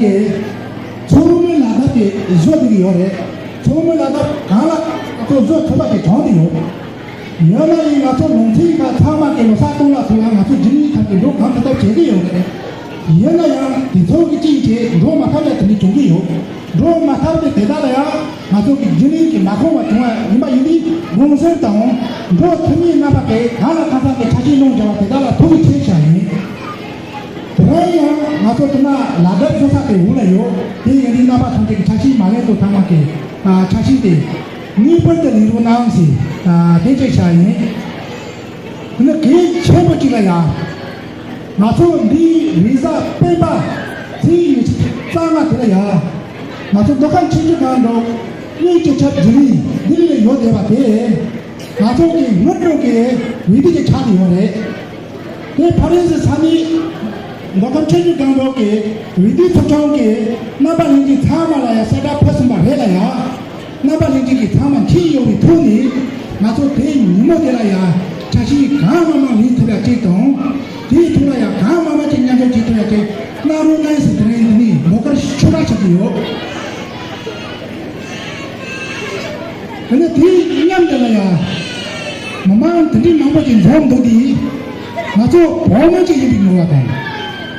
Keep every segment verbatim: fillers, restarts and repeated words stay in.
གི་མཚོ་སྔོན་ལ་དྭགས་དེ་བཟོ་བསྡད་ཀྱི་ཡོད་རེད། མཚོ་སྔོན་ལ་དྭགས་གང་ལ་ང་ཚོ་བཟོ་ཐུབ་པ་དེ་གྲོངས་བསྡད་ཡོད། ཡོད་ན་ཡིན་ང་ཚོ་ལུང་ཚན་ཁག་ཚང་མ་གི་ལོ་གསར་གཏོང་ལ་ཐུག་ཡང་ང་ཚོ་རྒྱུན་ལས་ཁག་གི་འགྲོ་གང་ཐུབ་ཐབས་བྱེད་ཀྱི་ཡོད་རེད། ཡིན་ན་ཡང་དེ་ཚོ་གི་རྐྱེན་གྱིས་འགྲོ་མ་ཐུབ་ཡ་དེ་འདྲ་བྱུང་གི་ཡོད། འགྲོ་མ་ཐུབ་པའི་དེ་དག་ལ་ཡང་ང་ཚོ་གི་རྒྱུན་ལས་ཀྱི་མ་ཁོམ་པ་བྱུང་བ་ཡིན་པ་ཡིན་དུས་དགོངས་སེལ་དང་འགྲོ་ཐུབ་མིན་རྣམ་པ་གི་གང་ལ་གང་འཚམ་གྱི་ཆ་ཤས་སློང་བྱ་བ་དེ་དག་ལ་ཐུགས་རྗེ་ཆེ་ཞུ་ཡིན། དེ་རིང་ཡང་ང་ཚོ་དེ་ན་ལ་དྭགས་བཟོ་ས་དེ་འུ་ལ་ཡོད། དེ་ཡིན་དུས་རྣམ་པ་ཐམས་ཅད་ཀྱི་ཆ་ཤས་མ་ལེན་དུ་ཐང་མ་གི་ཆ་ཤས་དེ་ངེས་པར་དུ་ལེན་རོགས་གནང་ཞེས་དེ་ཅེས་བྱ་ཡིན། དེ་ནི་གལ་ཆེན་པོ་གཅིག་ལ་ཡ། ང་ཚོ་འདིའི་རེས་གཟའ་སྤེན་པ་ཚེས་ཉི་ཤུ་རྩ་ལྔ་དེ་ལ་ཡ། ང་ཚོ་མདོ་ཁམས་ཆུ་བཞི་སྒང་དྲུག་གླིང་སྤྱི་ཁྱབ་རྒྱུན་ལས་ལྡི་ལི་ལ་ཡོད་བསྡད་པ་དེ། ང་ཚོ་གི་དངུལ་ཀྲུང་གི་འོས་བསྡུ་ཅིག་ཆགས་ཀྱི་ཡོད་རེད། དེ་ཕ་རན་སི་ས་གནས་མདོ་ཁམས་ཆུ་བཞི་སྒང་དྲུག་གི་འོས་བསྡུ་ཚོགས་ཆུང་གི་རྣམ་པ་ལྷན་རྒྱས་ཚང་མ་ལ་ཡང་གསལ་བསྒྲགས་ཕུལ་ཟིན་པ་རེད་ལ་ཡ། རྣམ་པ་ལྷན་རྒྱས་ཀྱིས་ཚང་མ་མཁྱེན་ཡོང་བའི་ཐོག་ནས་ང་ཚོ་དེའི་ཉིན་མོ་དེ་ལ་ཡང་ཆ་ཤས་གང་མང་མང་ལེན་ཐུབ་ཡ་གཅིག་དང་། དེའི་ཐོག་ལ་ཡང་གང་མང་མང་ཅིག་མཉམ་འཇོག་བྱེད་ཐུབ་ཡ་གཅིག་གནང་རོགས་གནང་ཟེར་དེ་རིང་འདི་ནས་ལོགས་ཀར་ཆོད་པ་བྱ་གི་ཡོད། དེ་ནས་དེའི་མཉམ་དུ་ལ་ཡང་མི་མང་དེ་འདྲའི་མང་པོ་ཅིག་འཛོམས་འདུག་དེ། ང་ཚོ་བོད་མི་ཅིག་ཡིན་པའི་ངོ་བོ་དང་།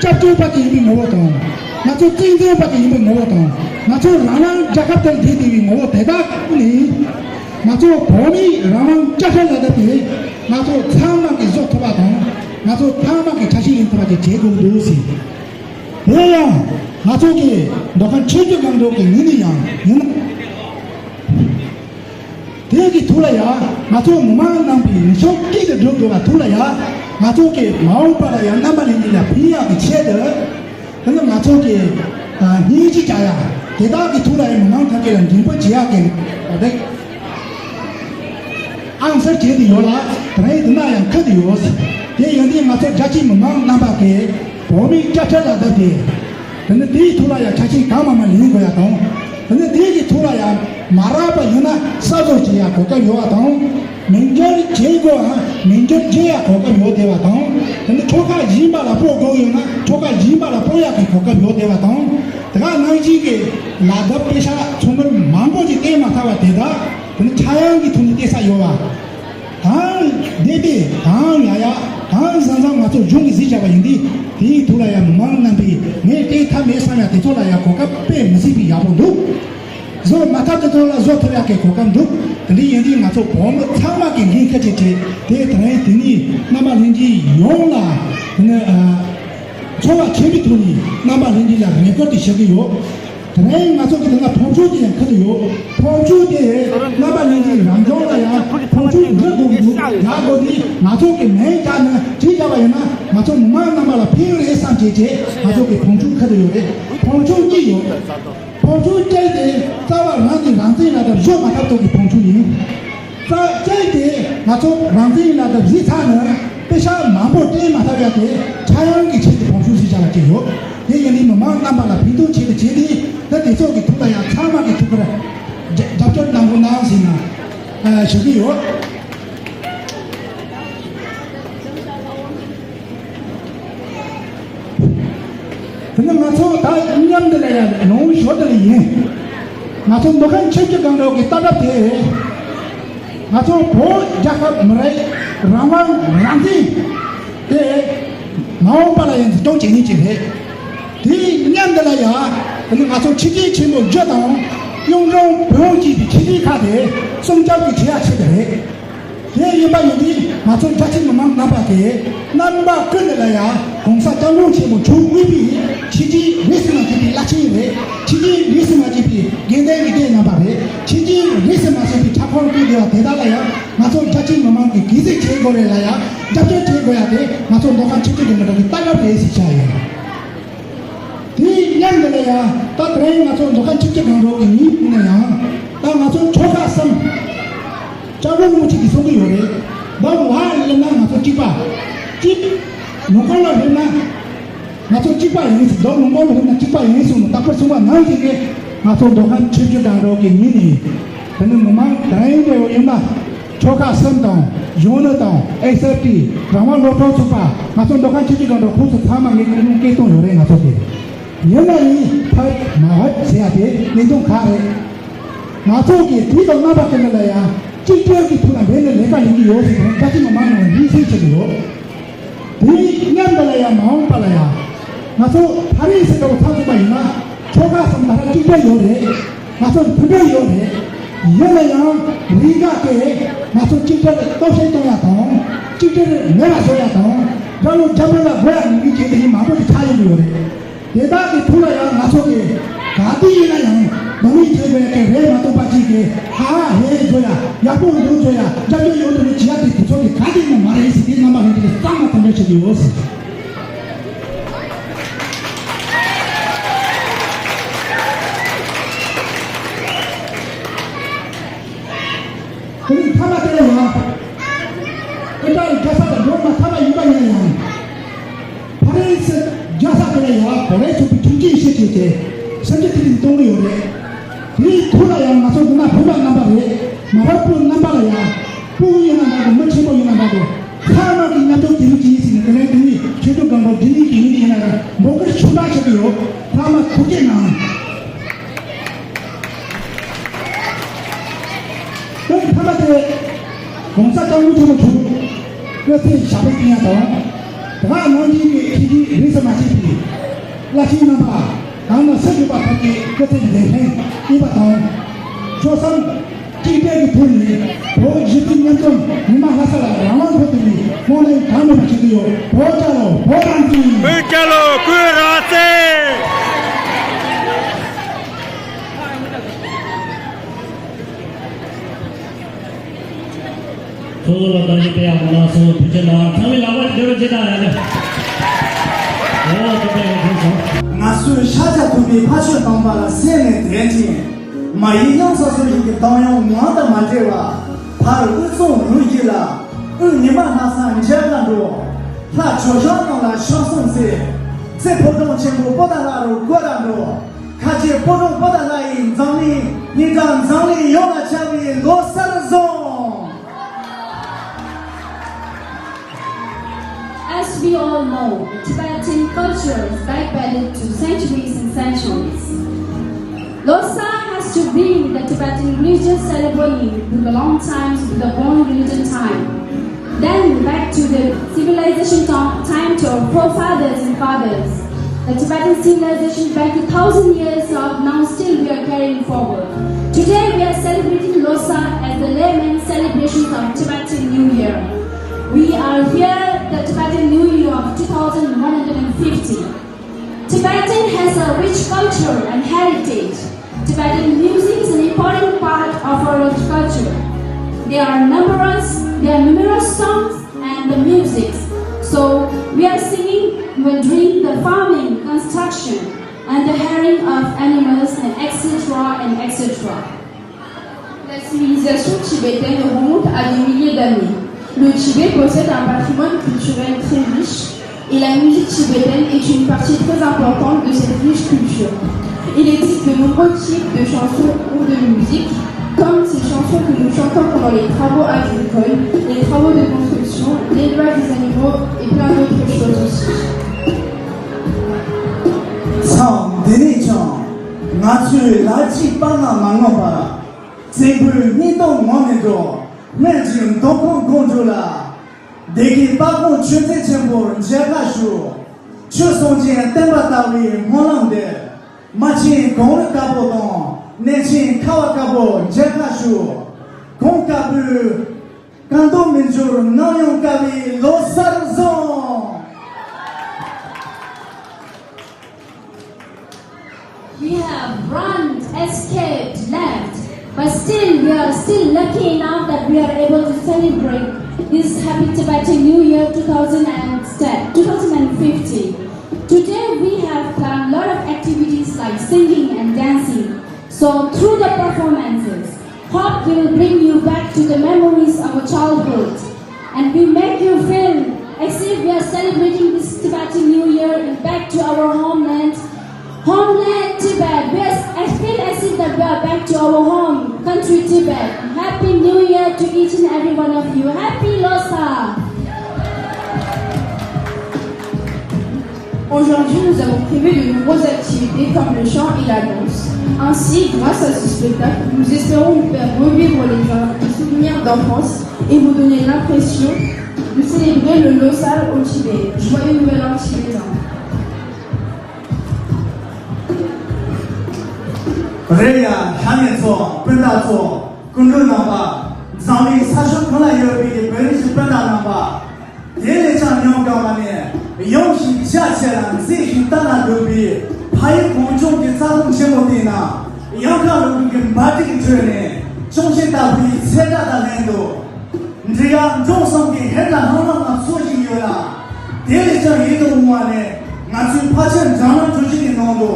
སྐྱབས་བཅོལ་བ་ཅིག་ཡིན་པའི་ངོ་བོ་དང་། ང་ཚོ་བཙན་བྱོལ་བ་ཅིག་ཡིན་པའི་ངོ་བོ་དང་། ང་ཚོ་རང་དབང་རྒྱལ་ཁབ་དེར་བསྡད་བསྡད་པའི་ངོ་བོ་དེ་དག་ནི། ང་ཚོ་བོད་མིའི་རང་དབང་བསྐྱར་གསོ་ལས་དོན་དེ་ང་ཚོ་ཚང་མ་གིས་བཟོ་ཐུབ་པ་དང་། ང་ཚོ་ཚང་མ་གིས་ཆ་ཤས་ལེན་ཐུབ་པ་ཅིག་བྱེད་དགོས་འདུག་ཟེར། དེ་ཡང་ང་ཚོ་གི་མདོ་ཁམས་ཆུ་བཞི་སྒང་དྲུག་གི་ངོས་ནས་ཡང་ཡིན་ན། དེ་གི་ཐོག་ལ་ཡང་ང་ཚོ་མི་མང་རྣམ་པའི་ནུས་ཤུགས་སྐྱིད་དུ་འགྲོ་དགོས་པ་ཐོག་ལ་ཡང་ང་ཚོ་གི་མ་འོངས་པ་ལ་ཡང་རྣམ་པ་ལྷན་རྒྱས་ལ་ཕན་ཡག་གི་ཆེད་དུ། དེ་ནི་ང་ཚོ་གི་སྙིང་རྗེ་རྒྱག་ཡ་དེ་དག་གི་ཐོག་ལ་ཡང་མི་མང་ཐམས་ཅད་ལ་འགྲེམས་སྤེལ་བྱེད་ཡག་གི་རེད། ཨང་གསར་བྱེད་དུ་ཡོད་ལ་དེ་རིང་འདི་ན་ཡང་ཁུར་དུ་ཡོད། དེ་ཡིན་དུས་ང་ཚོ་རྒྱ་ཆེའི་མི་མང་རྣམ་པ་གིས་བོད་མིའི་བཅའ་ཁྲིམས་ལ་བསྡད་དེ། དེ་ནི་དེའི་ཐོག་ལ་ཡང་ཆ་ཤས་གང་མང་མང་ལེན་དགོས་ཡ་དང་། དེ་ནི་དེའི་གི་ཐོག་ལ་ཡང་མ་རག་པ་ཡིན་ན་གསར་བཟོ་བྱེད་ཡ་གོ་སྐབས་ཡོད་པ་དང་། མིང་བསྒྱུར་བྱེད་དགོས་ཡང་མིང་བསྒྱུར་བྱེད་ཡ་གོ་སྐབས་ཡོད་བསྡད་པ་དང་། དེ་ནི་ཆོལ་ཁ་གཞན་པ་ལ་སྤོ་དགོས་ཡོད་ན་ཆོལ་ཁ་གཞན་པ་ལ་སྤོ་ཡ་གི་གོ་སྐབས་ཡོད་བསྡད་པ་དང་། དེ་ག་ནང་བཞིན་གྱི་ལ་དྭགས་པེ་ཤ་ཚོང་དོན་མང་པོ་ཞིག་བསྟན་མ་ཐག་པ་དེ་དག་དེ་ནི་ཆག་ཡང་གི་ཐོག་ནས་བསྟན་ས་ཡོད་པ། གང་བདེ་བདེ་གང་ཡག་ཡག་གང་བཟང་བཟང་ང་ཚོ་གཞུང་གིས་གཟིགས་བཞག་པ་ཡིན་དུས་དེའི་ཐོག་ལ་ཡང་མི་མང་རྣམ་པས་ངས་བལྟས་ཐབས་མེད་བསམ་ཡ་དེ་ཚོ་ལ་ཡང་གོ་སྐབས་དཔེ་མི་སྲིད་པའི་ཡག་པོ་འདུག་བཟོ་མ་ཐག་དེ་ཚོ་ལ་བཟོ་ཐུབ་ཡག་གི་གོ་སྐབས་འདུག་དེ་འདྲ་ཡིན་དུས་ང་ཚོ་བོད་མི་ཚང་མ་གི་འགན་ཁུར་ཅིག་བྲལ་ཏེ་དེ་རིང་དེ་ནས་རྣམ་པ་ལྷན་རྒྱས་ཡོངས་ལ་ནི་ཚོར་བ་ཆེན་པོའི་ཐོག་ནས་རྣམ་པ་ལྷན་རྒྱས་ལ་རེ་སྐུལ་དེ་ཞུ་གི་ཡོད། དེ་རིང་ང་ཚོ་གི་དེ་ན་ཕོག་ཐུག་དེ་ཡང་ཁུར་དུ་ཡོད། ཕོག་ཐུག་དེ་རྣམ་པ་ལྷན་རྒྱས་རང་སྐྱོང་ལ་ཡང་ཕོག་ཐུག་འདི་དགོས་འདུག་ཡག་དགོས་དེ་ང་ཚོ་གི་མིང་བཏགས་ནས་བྲིས་བཞག་པ་ཡིན་ན་ང་ཚོ་མི་མང་རྣམ་པ་ལ་ཕན་རེད་བསམ་བྱས་བྱས་ང་ཚོ་གི་ཕོག་ཐུག་ཁུར་དུ་ཡོད་རེད། ཕོག་ཐུག་གཉིས་ཡོད། ཕོག་ཐུག་གཅིག་དེ་རྩ་བ་རང་གི་རང་བཙན་ལ་དང་བཟོ་མ་ཐབས་ཐོག་གི་ཕོག་ཐུག་ཡིན། རྩ་གཅིག་དེ་ང་ཚོ་རང་བཙན་ལ་དང་བཟོས་ཚར་ནས་པེ་ཤག་མང་པོ་སྤྲད་མ་ཐུབ་ཡ་དེ་ཆག་ཡང་གི་ཆེད་དུ་ཕོག་ཐུག་ཞིག་བྱ་བ་བྱས་ཡོད། དེ་ཡིན་དུས་མི་མང་རྣམ་པ་ལ་ཕན་ཐོགས་ཆེད་དུ་བྱས་ཏེ་ད་དེ་ཚོ་གི་ཐོག་ལ་ཡང་ཚང་མ་གི་ཐུགས་ཁུར་རྒྱབ་སྐྱོར་གནང་དགོས་གནང་ཟིན་ན་ཞུ་གི་ཡོད། དེ་ནི་ང་ཚོ་ད་མཉམ་དུ་ལ་ཡང་ལོང་ཞོར་དུ་ལ་ཡིན། ང་ཚོ་མདོ་ཁམས་ཆུ་བཞི་སྒང་དྲུག་གི་ལྟ་གྲུབ་དེ། ང་ཚོ་བོད་རྒྱལ་ཁབ་མི་རིགས་རང་དབང་རང་བཙན་དེ་མ་འོངས་པ་ལ་ཡང་འཛིན་སྐྱོང་བྱེད་མཁན་ཅིག་རེད། དེའི་མཉམ་དུ་ལ་ཡང་དེ་ནི་ང་ཚོ་ཕྱི་རྒྱལ་ཆེན་པོ་བརྒྱད་དང་གཡུང་དྲུང་བོན་གྱི་ཕྱི་རྒྱལ་ཁག་དེ་སྲུང་སྐྱོབ་ཀྱི་བྱེད་ཡ་ཆེད་དུ་རེད། དེ་ཡིན་པ་ཡིན་དུས་ང་ཚོ་རྒྱ་ཆེ་མི་མང་རྣམ་པ་གིས་རྣམ་པ་ཀུན་ནས་ལ་ཡང་༸གོང་ས་༸སྐྱབས་མགོན་ཆེན་པོ་མཆོག་དབུས་པའི་ཕྱི་རྒྱལ་རིས་སུ་མ་ཆད་པའི་བླ་ཆེན་རེད། ཕྱི་རྒྱལ་རིས་སུ་མ་ཆད་པའི་དགེ་འདུན་གྱི་སྡེ་རྣམ་པ་རེད། ཕྱི་རྒྱལ་རིས་སུ་མ་ཆད་པའི་ཁྱབ་ཁོངས་སྤྲོད་བསྡད་པ་དེ་དག་ལ་ཡང་ང་ཚོ་རྒྱ་ཆེ་མི་མང་གིས་གུས་བརྩི་བྱེད་དགོས་རེད་ལ་ཡང་རྒྱབ་སྐྱོར་བྱེད་དགོས་ཡ་དེ་ང་ཚོ་མདོ་ཁམས་ཆུ་བཞི་སྒང་དྲུག་གི་ལྟ་གྲུབ་རེད་ཟེར་བྱ་ཡིན། དེའི་མཉམ་དུ་ལ་ཡང་ད་དེ་རིང་ང་ཚོ་མདོ་ཁམས་ཆུ་བཞི་སྒང་དྲུག་གི་མིའི་ནང་ན་ཡང་ད་ང་ཚོ་ཆོལ་ཁ་གསུམ། སྐྱབས་མགོན་རིན་པོ་ཆེ་གིས་གསུང་གི་ཡོད་རེད། བོད་ལ་ཡིན་ན་ང་ཚོ་གཅིག་པ། གཅིག་ལུང་ཁོག་ལ་ཡིན་ན་ང་ཚོ་གཅིག་པ་ཡིན་ཟེར། བོད་ལུང་ཁོག་ལ་ཡིན་ན་གཅིག་པ་ཡིན་གསུངས་ནས་རྟག་པར་གསུང་བ་ནང་བཞིན་གྱི་ང་ཚོ་མདོ་ཁམས་ཆུ་བཞི་སྒང་དྲུག་གི་མི་ནི་དེ་ནི་མི་མང་དེ་རིང་འདྲ་བོ་ཡིན་ན། ཆོལ་ཁ་གསུམ་དང་གཞོན་ནུ་དང་ཨེས་ཨེཕ་ཊི་རང་དབང་སློབ་ཕྲུག་ཚོགས་པ་ང་ཚོ་མདོ་ཁམས་ཆུ་བཞི་སྒང་དྲུག་ཁོངས་སུ་ཚང་མ་ངས་སྐུལ་སློང་སྐད་གཏོང་ཡོད་རེད། ང་ཚོ་དེ་ ཡིན་ན་ཡིན་ཕར་མ་ཧད་ཟེར་ཡ་དེ་གནད་དོན་ཁག་རེད། ང་ཚོ་གི་དུས་དང་རྣམ་པ་དེ་འདྲ་ལ་ཡང་གཅིག་སྒྲིལ་གྱི་ཐོག་ལ་འབད་ནས་ལས་ཀ་ལས་ཀྱི་ཡོད་ཟེར་དང་བཀའ་སྤྱི་མི་མང་ནང་སྙན་སེང་བྱེད་ཀྱི་ཡོད། དེའི་མཉམ་དུ་ལ་ཡང་མ་འོངས་པ་ལ་ཡང་ང་ཚོ་ཕ་རི་སི་འདྲ་བོ་ཚགས་ཚུད་པ་ཡིན་ན་ཆོལ་ཁ་གསུམ་ད་ལྟ་གཅིག་སྒྲིལ་ཡོད་རེད། ང་ཚོ་མཐུན་སྒྲིལ་ཡོད་རེད། ཡིན་ན་ཡང་རིགས་འགའ་དེ་ང་ཚོ་གཅིག་སྒྲིལ་སྟོབས་ཆེན་གཏོང་ཡ་དང་གཅིག་སྒྲིལ་མེད་པ་བཟོ་ཡ་དང་རང་ལུས་འཇམ་པོ་ལ་དགོས་ཡ་ནི་མི་གལ་ཏེ་ཡིན་མང་པོ་ཞིག་ཆགས་ཡོང་གི་ཡོད་རེད། དེ་དག་གི་ཐོག་ལ་ཡང་ང་ཚོ་གི་ག་དུས་ཡིན་ན་ཡང་ནོར་འཁྲུལ་བྱེད་དགོས་ཡ་གི་རེད་མ་གཏོགས་པ་ཅིག་གི་ཧ་ཧ་ཧེ་ཧེ་བཟོ་ཡ་ཡག་པོ་འདུག་བཟོ་ཡ་སྐྱབས་བཅོལ་ཡོང་དུ་ནི་བྱེད་ཡ་དེ་དུས་ཚོད་དེ་ག་དུས་ཡིན་ན་མ་རེད་ཟེར་དེ་རྣམ་པ་ལྷན་རྒྱས་གཙང་མ་དམ་བཅའ་བྱེད་ཀྱི་ཡོད། དེ་རིང་ཐ་མ་དེ་ལ་ཡང་། ཨི་ཏྲ་ལི་རྒྱལ་ས་དང་རོ་མ་ཐ་མ་ཡིན་པ་ཡིན་ན་ཡང་། ཕ་རན་སི་རྒྱལ་ས་དེ་ལ་ཡང་གོ་ལའི་ཚོགས་པའི་ཁྲིམས་གཅོད་བྱེད་བྱས་ཏེ་སེམས་ཅན་ཐིག་ལེ་གཏོང་གི་ཡོད་རེད། དེའི་ཐོག་ལ་ཡང་ང་ཚོ་འདི་ན་བོད་པ་རྣམ་པ་རེད། མ་བབ་པོ་རྣམ་པ་ལ་ཡང་སྤུ་གུ་ཡིན་ན་འདྲ་གི་མི་ཆེན་པོ་ཡིན་ན་འདྲ་གི་ཚང་མ་གི་མཉམ་དུ་དེ་རིགས་ཀྱི་ཡིན་ཟིན་ནས་དེ་ནས་དེ་ནས་ཆོས་དུ་སྒང་པོ་འདི་ནས་དེ་ནས་ཡིན་ན་འདྲ་འབོད་སྐུལ་ཞུ་དག་བྱེད་ཀྱི་ཡོད། ཚང་མ་ཐུགས་རྗེ་གནང་། དོན་ཐ་མ་དེ། ༸གོང་ས་༸སྐྱབས་མགོན་ཆེན་པོ་མཆོག་སྐུ་ཚེ་ཞབས་པད་བརྟན་ཡ་དང་། དེ་ག་ནང་བཞིན་གྱི་ཁྱེད་ཀྱིས་རིས་སུ་མ་ཆད་པའི་བླ་ཆེན་རྣམ་པ་གང་ན་སུ་བཞུགས་པ་ཐམས་ཅད་སྐུ་ཚེ་འདིར་ལྷན་ཡིན་པ་དང་། ཆོལ་གསུམ་གཅིག་སྒྲིལ་གྱི་ཐོག་ནས་བོད་གཞིས་བྱེས་མཉམ་འཛོམས་མི་དམངས་ལྷ་ས་ལ་རང་དབང་ཐོབ་ཐུབ་པའི་སྨོན་ལམ་གྲངས་མེད་པ་ཞུ་གི་ཡོད། བོད་རྒྱལ་ལོ། བོད་རང་བཙན། བོད་རྒྱལ་ལོ། བོད་རང་བཙན། ཚོགས་གཙོ་ལ་བདག་གཉེར་སྤེལ་ཡག་གི་ལགས་སོ། ཐུགས་རྗེ་གནང་། ཚང་མས་ལག་པ་ཅིག་རྒྱབ་རོགས་བྱེད་དང་ཡ་ལེ། འོ་ཐུགས་རྗེ་ཆེ་སོང་། ང་ཚོའི་ཤཱཀྱ་ཐུབ་པའི་ཕ་ཆོས་གཏམ་པ་ལ་གསན་ནས་དྲན་ཅིང་། མ་ཡི་གཡང་ས་སོ་ཡི་གི་གདངས་དབྱངས་ངང་དུ་མ་བྲལ་བ། ཕར་དབུས་གཙང་རུ་བཞི་ལ། དབུས་ཉི་མ་ལྷ་ས་མཇལ་ག་འགྲོ། ལྷ་ཆོས་ཞང་རྣམས་ལ་ཕྱག་འཚལ་མཛད། རྩེ་ཕོ་བྲང་ཆེན་པོ་པོ་ཏཱ་ལ་རུ་བཀོད་དག་འགྲོ། ཁ་ཆེ་སྤོ་རོགས་པོ་ཏཱ་ལ་ཡི་འཛམ་གླིང་སྙིང་ཐག་འཛམ་གླིང་ཡོངས་ལ་ཁྱབ་པའི་ལོ་གསར་བཟང་། As we all know, Tibetan culture is backdated to centuries and centuries. Losar has to be the Tibetan religious ceremony with the long times with the born religion time. Then back to the civilization to- time to our forefathers and fathers. The Tibetan civilization back a thousand years of now still we are carrying forward. Today we are celebrating Losar as the layman celebrations of Tibetan New Year. We are here the Tibetan New Year of two thousand one hundred fifty. Tibetan has a rich culture and heritage. Tibetan music is an important part of our culture. There are numerous, there are numerous songs and the music. So we are singing when doing the farming, construction, and the hearing of animals, and et cetera and et cetera. La civilisation tibétaine remonte à des milliers d'années. Le Tibet possède un patrimoine culturel très riche et la musique tibétaine est une partie très importante de cette riche culture. Il existe de nombreux types de chansons ou de musique, comme ces chansons que nous chantons pendant les travaux agricoles, les travaux de construction, l'élevage des animaux et plein d'autres choses aussi. མཚམས་འདི་ནས་ཀྱང་ང་ཚོའི་ལ་རྒྱའི་པ་ན་མ་ངོམས་པ། བཙན་པོའི་སྙིང་སྟོབས་ངོམས་མི་འགྲོ། སྨན་གྱི་མདོ་ཁམས་དགོངས་འགྲོ་ལ། སྡེ་དགེ་དཔལ་སྤུངས་ཆོས་རྩེ་ཆེན་པོར་མཇལ་ཁ་ཞུ། ཆོས་སྲུང་ཅན་བསྟན་པ་དར་བའི་སྨོན་ལམ་འདེབས། རྨ་ཆེན་གངས་རི་དཀར་པོ་དང་གནས་ཆེན་ཁ་བ་དཀར་པོར་མཇལ་ཁ་ཞུ། གངས་དཀར་པོའི་དཀར་མདོག་མི་འགྱུར་ནམ་ཡང་དཀར་བའི་ལོ་གསར་བཟང་། We have run, escaped, left, but still we are still lucky enough that we are able to celebrate this happy Tibetan New Year two thousand and two thousand fifty. Today we have planned a lot of activities like singing and dancing. So through the performances, hope will bring you back to the memories of our childhood. And we make you feel as if we are celebrating this Tibetan New Year and back to our homeland, homeland Tibet. We are, I feel as if that we are back to our home country Tibet. Happy New Year to each and every one of you. Happy Losar! Aujourd'hui, nous avons prévu de nombreuses activités comme le chant et la danse. Ainsi, grâce à ce spectacle, nous espérons vous faire revivre les, les souvenirs d'enfance et vous donner l'impression de célébrer le Losar au Tibet. Joyeux Nouvel An tibétain. རེད་ཡ། ལྷ་མི་ཚོ། སྤུན་ཟླ་ཚོ། སྐུ་མགྲོན་རྣམ་པ། འཛམ་གླིང་ས་ཕྱོགས་གང་ལ་ཡོད་པའི་བོད་རིགས་ཀྱི་སྤུན་ཟླ་རྣམ་པ། དེ་ལས་ཀྱང་ཡོངས་གྲགས་པ་ནས་ཡོང་ཞིང་ཤ་ཆེ་ལ་མཛེས་ཤིང་ལྟ་ན་སྡུག་པའི་ཕ་ཡུལ་གངས་ལྗོངས་ཀྱི་རྩྭ་ཐང་ཆེན་མོ་དེའི་ནང་གཡང་ཁ་ལོ་རྒྱུས་ཀྱི་འབར་མདེལ་གྱི་ཁྲོད་ནས་ཅུང་ཟད་ལྟ་བུའི་ཚེ་སྒྲ་དང་ལྷན་དུ། འབྲི་གཡག་འབྲོང་གསུམ་གྱི་ཧེ་བག་ལྷང་ལྷང་ལ་འཚོ་བཞིན་ཡོད་ལ། དེ་ལས་ཀྱང་ཡིད་དུ་འོང་བ་ནི་ང་ཚོའི་ཕལ་ཆེར་འཛམ་གླིང་གྲུ་བཞི་གི་ནང་དུ།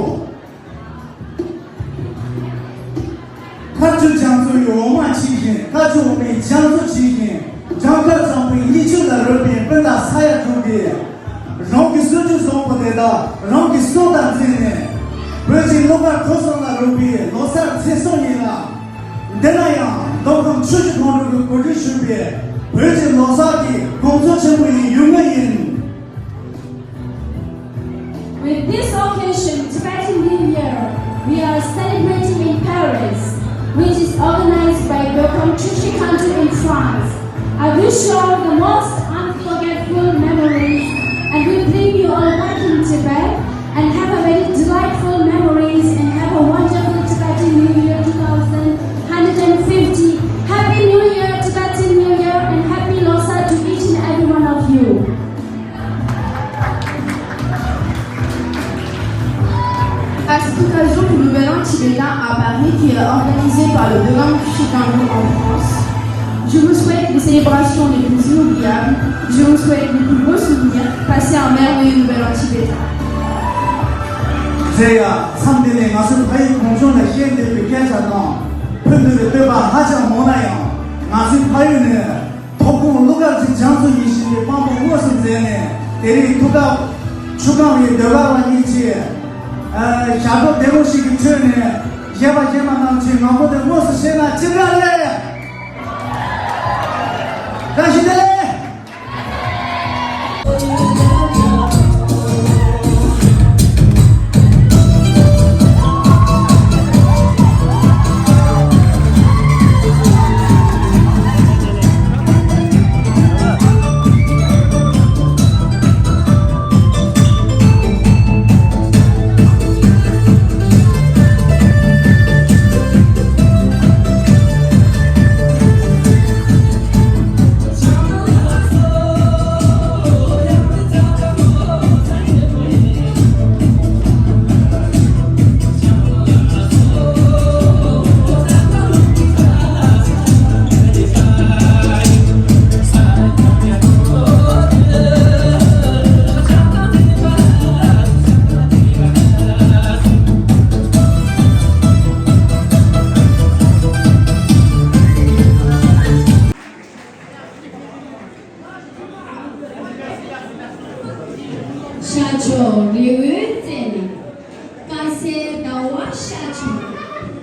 མཁའ་སྤྱོད་རྒྱ་མཚོ་ཡི་འོ་མ་ཆེ་ཞིང་། མཁའ་སྤྱོད་འོ་མའི་རྒྱ་མཚོ་ཆེ་ཞིང་། ལྗང་དཀར་གཙང་པོའི་གཉིད་ཆུ་ལ་རོལ་པའི་སྤུན་ཟླ་ས་ཡ་དྲུག་གིས། རང་གི་སྲོལ་རྒྱུན་བཟང་པོ་དེ་དག་རང་གི་སྲོག་དང་འཛིན་ནས། བོད་ཀྱི་གླུ་གར་ཕུན་སུམ་ལ་རོལ་པའི་ལོ་གསར་ཚེས་གསུམ་ཉིན་ལ། འདི་ན་ཡང་མདོ་ཁམས་ཆུ་བཞི་སྒང་དྲུག་གི་གོ་སྒྲིག་ཞུས་པའི་བོད་ཀྱི་ལོ་གསར་གྱི་དགོང་ཚོགས་ཆེན་པོ་ཡི་ཡུལ་དངོས་ཡིན། With this occasion, Tibetan New Year, we are celebrating in Paris, which is organized by Welcome Chuchi Kanto in France. I wish you all the most unforgettable memories, and we bring you all back in Tibet, and have a very delightful memories, and have a wonderful Tibetan New Year two thousand one hundred fifty. Happy New Year, Tibetan New Year, and happy Losar to each and every one of you. À cette occasion, le Nouvel An tibétain à Paris, qui est organisé par le Welcome Chuchi Kanto en France. Je vous souhaite des célébrations les plus inoubliables. Je vous souhaite les plus beaux souvenirs. Passez un merveilleux Nouvel An tibétain. རེད་ཡ། མཚམས་འདི་ནས་ང་ཚོའི་ཕ་ཡུལ་གངས་ལྗོངས་ལ་བཤད་འདོད་པའི་སྐད་ཆ་དང་། ཕུལ་འདོད་པའི་བསྟོད་པ་ཧ་ཅང་མང་ན་ཡང་། ང་ཚོའི་ཕ་ཡུལ་ནས། ཐོག་ཁོངས་གླུ་གར་གྱི་རྒྱ་མཚོ་ཡིད་བཞིན་པའི་དཔང་པོ་དངོས་སུ་མཛད་ནས། དེ་རིང་ཐུགས་ཁག་ཆུ་སྒང་བའི་ཟློས་གར་བ་གཉིས་ཀྱིས། ཨ། ཞབས་བྲོ་བདེ་མོ་ཞིག་གི་ཁྲོད་ནས་གཞས་པ་གཞས་མ་རྣམས་ཀྱི་ངང་པ་དེ་དངོས་སུ་ཤེས་ན་ཅི་འདྲ་རེད། བཀྲ་ཤིས་བདེ་ལེགས། ཤར་ཕྱོགས་རི་བོའི་རྩེ་ནས། དཀར་གསལ་ཟླ་བ་ཤར་བྱུང་།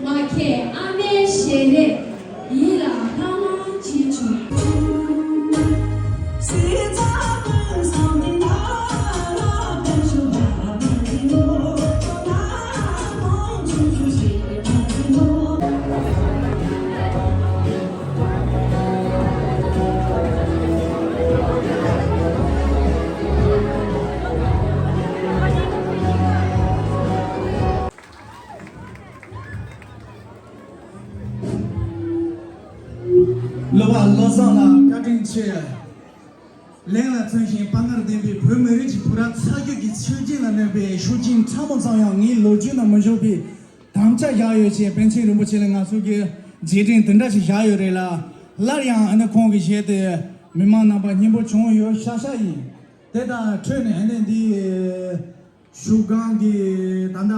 མ་ཁད་ཨ་མའི་ཞལ་ལས། ཡིད་ལ་ལྷང་ལྷང་བྱེད་བྱུང་། གླུ་བ་བློ་བཟང་ལགས་བཀའ་དྲིན་ཆེ། གླེང་ལ་མཚོན་ཞིང་དཔའ་ངར་ལྡན་པའི་བོད་མི་རིགས་ཀྱི་བུ་རབས་ཚ་རྒྱུད་ཀྱི་ཆོས་བརྒྱུད་ལ་གནོད་པའི་ཤུགས་རྐྱེན་ཕྲ་མོ་ཙམ་ཡང་ངའི་ལོ་རྒྱུས་ན་མི་བཞུགས་པའི་དམ་བཅའ་བཞག་ཡོད་ཅེས་པཎ་ཆེན་རིན་པོ་ཆེ་ལ་ང་ཚོ་གིས་རྗེས་དྲན་དེ་འདྲ་ཞིག་བཞག་ཡོད་རེད་ལ། སླར་ཡང་ཨ་ནི་ཁོང་གི་གཞས་དེ་མི་མང་རྣམ་པ་སྙན་པོ་བྱུང་ཡོད་ཤག་ཤག་ཡིན། དེ་དང་འཕྲོས་ནས་ཨ་ནི་འདི། ཤུག་སྒང་གི་ད་ལྟ།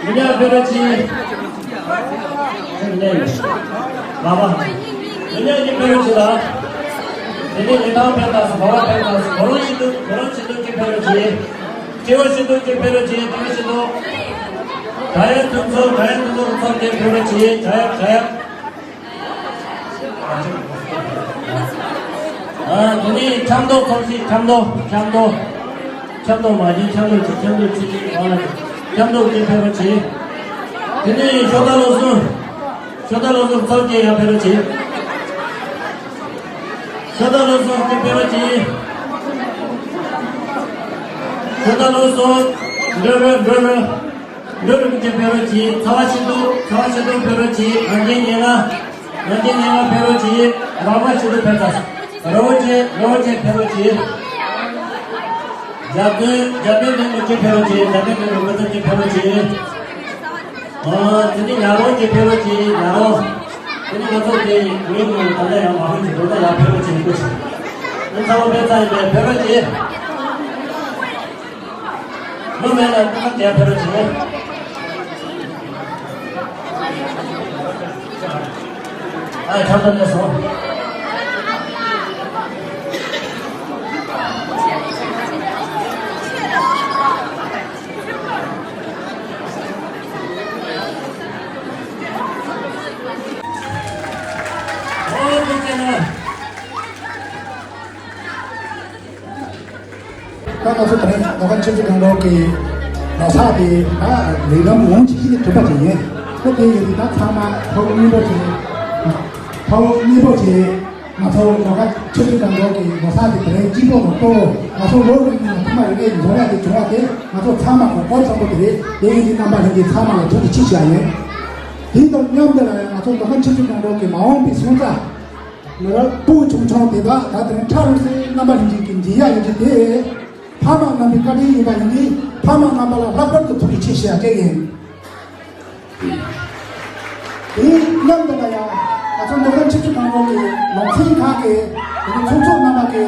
མི་ཉག་ཕེབས་རོགས་གྱིས། མི་ཉག་ཡིན། ལགས་པ། མི་ཉག་གིས་ཕེབས་རོགས་གྱིས་ལ། དེ་ནས་ལི་ཐང་ཕེབས་དང་། གོ་བ་ཕེབས་དང་། གོ་རོང་ཆེ་མདོག་གོ་རོང་ཆེ་མདོག་གིས་ཕེབས་རོགས་གྱིས། སྤྲེའུ་ཆེ་མདོག་གིས་ཕེབས་རོགས་གྱིས། སྤྲེའུ་ཆེ་མདོག་བྲག་གཡབ་ཕུན་ཚོགས། བྲག་གཡབ་ཕུན་ཚོགས་ཚོགས་ཀྱིས་ཕེབས་རོགས་གྱིས། བྲག་གཡབ། བྲག་གཡབ། ཨ། དེ་ནས་ཆབ་མདོ་ཚོགས་ཤིག་ཆབ་མདོ། ཆབ་མདོ། ཆབ་མདོ་མ་བྱེད། ཆབ་མདོ་ཆེ། ཆབ་མདོ་ཆེ་ཆེ་གང་ལ་ཆེ། ཆབ་མདོ་གིས་ཕེབས་རོགས་གྱིས། དེ་ནས་ཤོ་ད་ལོ་སུ། ཤོ་ད་ལོ་སུ་ཚོགས་ཀྱིས་ཡང་ཕེབས་རོགས་གྱིས། ཤོ་ད་ལོ་སུ་གིས་ཕེབས་རོགས་གྱིས། ཤོ་ད་ལོ་སུ། འགྲོ་རོགས། འགྲོ་རོགས། འགྲོ་རོགས་ཀྱིས་ཕེབས་རོགས་གྱིས། ཚ་བ་ཆེ་མདོག་ཚ་བ་ཆེ་མདོག་ཕེབས་རོགས་གྱིས། ང་རྒྱལ་ཉེ་ལྔ། ང་རྒྱལ་ཉེ་ལྔ་ཕེབས་རོགས་གྱིས། ར་བ་ཆེ་མདོག་ཕེབས་ད། ར་བ་ཆེ། ར་བ་ཆེ་ཕེབས་རོགས་གྱིས། འཇར་པན། འཇར་པན་ལྡན་མོ་གིས་ཕེབས་རོགས་གྱིས། འཇར་པན་ལྡན་མོ་མི་ཚང་གིས་ཕེབས་རོགས་གྱིས། ཨ། དེ་ནས་ཉག་རོང་གིས་ཕེབས་རོགས་གྱིས། ཉག་རོང་། དེ་ནས་ང་ཚོ་དེ་ཡི་ངོས་ནས་ད་ལྟ་ཡང་མ་ཧོན་གྱི་འགྲོ་ད་ཡར་ཕེབས་རོགས་གྱིས། སྐུ་མཁྱེན། ཨ། ཚ་བ་ཕེབས་ཚར་ཡིན་པས་ཕེབས་རོགས་གྱིས། མི་མེད་ལ་ཏག་ཏག་བསྡད་ཕེབས་རོགས་བྱེད། ཨ། ཁྱབ་བསྒྲགས་གནས་སོང་། ཨོ། ཐུགས་རྗེ་གནང་། ད་ང་ཚོ་དེ་རིང་ནོར་ཁ་ཆུ་ཚོད་གང་ལོག་གི་ལོ་གསར་དེ་ད་རིགས་ལམ་ཡོངས་ཀྱི་གཅིག་གི་གྲུབ་པ་ཅིག་ཡིན། ཁོ་དེ་ཡིན་དུས་ད་ཚང་མ་ཕྲུ་གུ་གཉིས་པོ་ཅིག་ཕྲུ་གུ་གཉིས་པོ་ཅིག་ང་ཚོ་ལོ་ཁ་ཆུ་ཚོད་གང་འགྲོ་གི་ལོ་གསར་གྱི་དེ་རིང་སྤྱི་པོ་དང་གཏོ། ང་ཚོ་ལོ་རིང་ནས་ཐོག་མ་རིག་གནས་འཛོམས་ཡག་དེ་བྱུང་བ་དེ་ང་ཚོ་ཚང་མ་གོ་སྐབས་བཟང་པོ་དེ་རེད། དེ་ཡིན་དུས་རྣམ་པ་ལྷན་རྒྱས་ཚང་མ་ལ་ཐུགས་རྗེ་ཆེ་ཞུ་ཡ་ཡིན། དེ་དང་མཉམ་དུ་ལ་ཡང་ང་ཚོ་ལོ་ཁ་ཆུ་ཚོད་གང་འགྲོ་གི་མ་འོངས་པའི་སོན་རྩ་མི་རབས་སྤུ་གུ་ཆུང་ཆུང་དེ་དག་ད་དེ་རིང་ཁྲ་རུ་སེ་རྣམ་པ་ལྷན་རྒྱས་ཀྱི་མཇལ་ཡ་ཡོད་རྒྱུ་དེ། ཕ་མ་རྣམ་པའི་བཀའ་དྲིན་ཡིན་པ་ཡིན་ནི་ཕ་མ་རྣམ་པ་ལ་ལྷག་པར་དུ་ཐུགས་རྗེ་ཆེ་ཞུ་ཡ་གཅིག་ཡིན། དེའི་མཉམ་དུ་ལ་ཡང་ང་ཚོ་མདོ་ཁམས་ཆུ་བཞི་སྒང་དྲུག་གི་ལུང་ཚན་ཁག་གི་དེ་ནི་ཚོགས་གཙོ་རྣམ་པ་གི་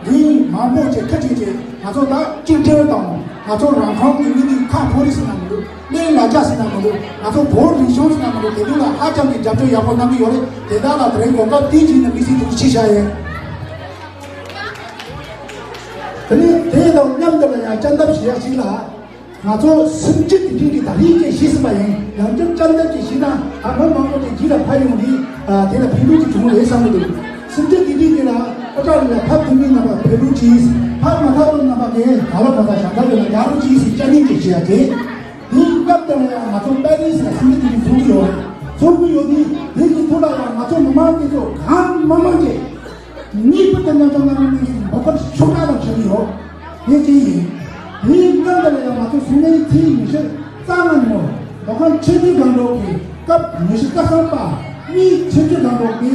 མི་མང་པོ་ཅིག་ཁ་ཅིག་ཅིག་ང་ཚོ་ད་གཅིག་སྒྲིལ་དང་ང་ཚོ་རང་ཁོངས་ཀྱི་མི་ནི་ཁག་ཕོ་རིགས་ཟེར་ན་མི་འདུག་གླེང་ལ་རྒྱ་ཟེར་ན་མི་འདུག་ང་ཚོ་བོད་རིག་གཞུང་ཟེར་ན་མི་འདུག་དེ་དུས་ལ་ཧ་ཅང་གི་རྒྱབ་སྐྱོར་ཡག་པོ་གནང་གི་ཡོད་རེད། དེ་དག་ལ་དེ་རིང་གོ་སྐབས་དེ་བྱིན་ནས་དམིགས་བསལ་ཐུགས་རྗེ་ཆེ་ཞུ་ཡ་ཡིན། དེ་ནས་དེ་དང་མཉམ་དུ་ལ་ཡང་སྤྱན་འདེབས་བྱེད་ཡ་ཞིག་ལ། ང་ཚོ་སུམ་ཅུ་དུས་དྲན་གྱི་ད་རེས་ཀྱི་ཞེས་ཟིན་པ་ཡིན། ཡང་བསྐྱར་བཅར་འདེབས་ཀྱི་ཞིག་ན་ད་མི་མང་པོ་དེ་རྗེས་ལ་ཕར་ཡོང་དུས་དེ་ལ་ཕན་ཐོགས་ཀྱི་བྱུང་རེད་བསམ་གྱི་འདུག་སུམ་ཅུ་དུས་དྲན་གྱི་ལ་ཨ་ཅག་ལ་ཕར་ཐུག་མི་རྣམ་པ་ཕེབས་རོགས་གྱིས། ཕར་མ་ཐག་ཏུ་རྣམ་པ་གས་ག་ལ་ག་ལ་ཞབས་ཏོག་ཡོད་ན་རྒྱག་རོགས་གྱིས་ཟེར་བཅར་འདེབས་ཀྱི་བྱེད་ཡ་དེ། དེའི་སྐབས་དེ་ལ་ཡང་ང་ཚོ་པེ་རི་སི་ལ་སུམ་ཅུ་དུས་དྲན་ཚོགས་ཀྱི་ཡོད་རེད། ཚོགས་ཀྱི་ཡོད་དུས་དེ་གི་ཐོག་ལ་ཡང་ང་ཚོ་མི་མང་དེ་ཚོ་གང་མང་མང་ཅིག་ངེས་པར་དུ་མཉམ་ཞུགས་གནང་རོགས་གནང་ཞེས་འབོད་སྐུལ་ཤུགས་དྲག་ཏུ་བྱེད་ཀྱི་ཡོད། དེ་གཅིག་ཡིན། དེའི་སྔོན་དུ་ལ་ཡང་ང་ཚོ་གཟུགས་མེད་ཚེས་ཉི་ཤུ་རྩ་ལྔ་ཉིན་མོ་མདོ་ཁམས་ཆུ་བཞི་སྒང་དྲུག་གི་སྐབས་ཉི་ཤུ་རྩ་གསུམ་པ་གཉིས་ཆུ་བཞི་སྒང་དྲུག་གི་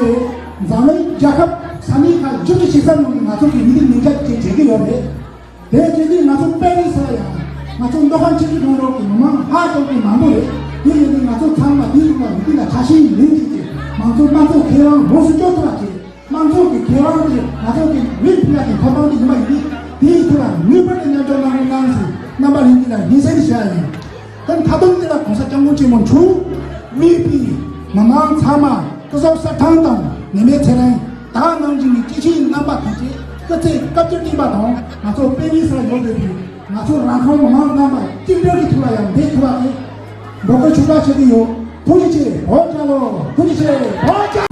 འཛམ་གླིང་རྒྱལ་ཁབ་ས་གནས་ཁག་བཅུ་དྲུག་ཅིག་ས་ནང་གི་ང་ཚོ་གི་མི་རིགས་མི་འདྲ་ཅིག་བྱེད་ཀྱི་ཡོད་རེད། དེ་བྱེད་དུས་ང་ཚོ་པེ་རི་སི་ལ་ཡང་ང་ཚོ་མདོ་ཁམས་ཆུ་བཞི་སྒང་དྲུག་གི་མི་མང་ཧ་ཅང་གི་མང་པོ་རེད། དེ་ཡིན་དུས་ང་ཚོ་ཚང་མ་དེའི་ཐོག་ལ་མི་དེ་ལ་ཆ་ཤས་ཡིན་གཅིག་གིས་མང་གཙོ་དམངས་གཙོ་ཁེ་དབང་ལོངས་སུ་སྤྱོད་ཐུབ་པ་བྱེད། དམངས་གཙོ་གི་ཁེ་དབང་དེ་ང་ཚོ་གི་མི་ཕུད་ཡག་གི་ཐོབ་ཐང་དེ་ཡིན་པ་ཡིན་དུས་དེའི་ཐོག་ལ་ངེས་པར་དུ་མཉམ་ཞུགས་གནང་རོགས་གནང་ཟེར་རྣམ་པ་ལྷན་རྒྱས་ལ་སྙན་སེང་ཞུ་ཡ་ཡིན། ད་མཐའ་དོན་དེ་ལ་གོང་ས་སྐྱབས་མགོན་ཆེན་པོ་མཆོག་མི་ཕུད་མི་མང་ཚང་མ་སྐུ་གཟུགས་གསལ་ཐང་དང་ནད་མེད་ཚེ་རིང་། ད་ནང་བཞིན་གྱི་སྐྱེ་འཆི་རྣམ་པ་ཐམས་ཅད་སྐུ་ཚེ་སྐབས་བཅུ་བརྟན་པ་དང་ང་ཚོ་པེ་རི་སི་ལ་ཡོད་བསྡད་པའི་ང་ཚོ་རང་ཁོངས་མི་མང་རྣམ་པ་གཅིག་སྒྲིལ་གྱི་ཐོག་ལ་ཡང་འདས་ཐུབ་པ་དེ་འབོད་སྐུལ་ཤུགས་དྲག་བྱེད་ཀྱི་ཡོད། ཐུགས་རྗེ་ཆེ། བོད་རྒྱལ་ལོ། ཐུགས་རྗེ་ཆེ། བོད་རྒྱལ།